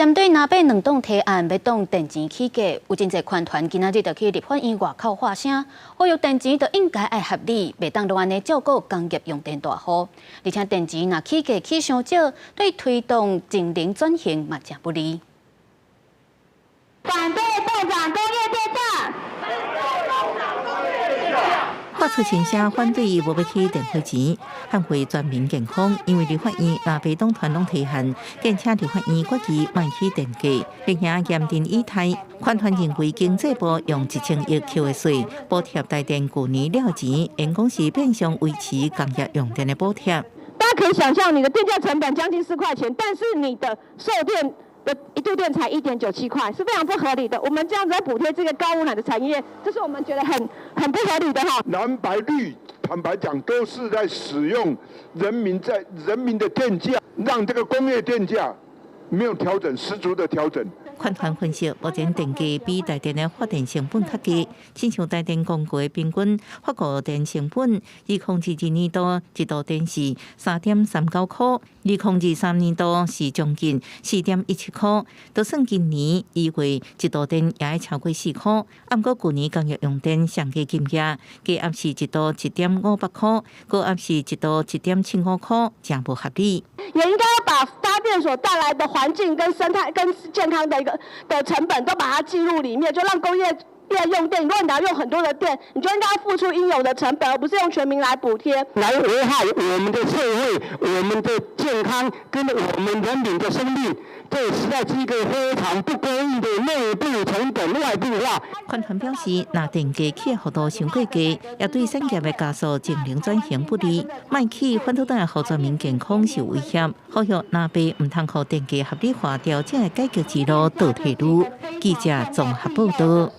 針對藍白兩黨提案欲擋電錢起價，有真濟環團今仔日就去立法院外口發聲，呼籲電錢就應該愛合理，袂當攏按呢照顧工業用電大戶。而且電錢若起價起傷少，對推動淨零轉型嘛誠不利。反對凍漲工業電價。發出聲聲反對無欲起電費錢，捍衛全民健康。因為立法院藍白黨團攏提案，建請立法院決議莫起電價，並且嚴陣以待。環團認為經濟部用1000億扣的稅補貼台電舊年了錢，應講是變相維持工業用電的補貼。大家可以想象，你的電價成本將近4塊錢，但是你的售電的一度電才1.97塊，是非常不合理的。我們這樣子在補貼這個高污染的產業，這是我們覺得很不合理的哈。藍白綠，坦白講，都是在使用人民在人民的電價，讓這個工業電價沒有調整，十足的調整。環團分析，目前電價比台電的發電成本較低，親像台電公告平均發電成本，2022年度一度電是3.39塊，2023年度是將近4.17塊，就算今年1月一度電也會超過4塊。毋過舊年工業用電上低金額，低壓是一度1.58塊，高壓是一度1.75塊，誠無合理。也應該要把發電所帶來的環境跟生態跟健康的一個的成本都把它計入裡面，就讓工業業用電，如果你要用很多的電，你就應該付出應有的成本，而不是用全民來補貼，來危害我們的社會、我們的健康跟我們人民的生命，這實在是一個非常不公義的內部成本外部化。環團表示，若電價起幅度傷過低，也對產業的加速淨零轉型不利。莫起反倒會予全民健康受威脅，呼籲藍白毋通予電價合理化調整的改革之路倒退嚕。記者綜合報道。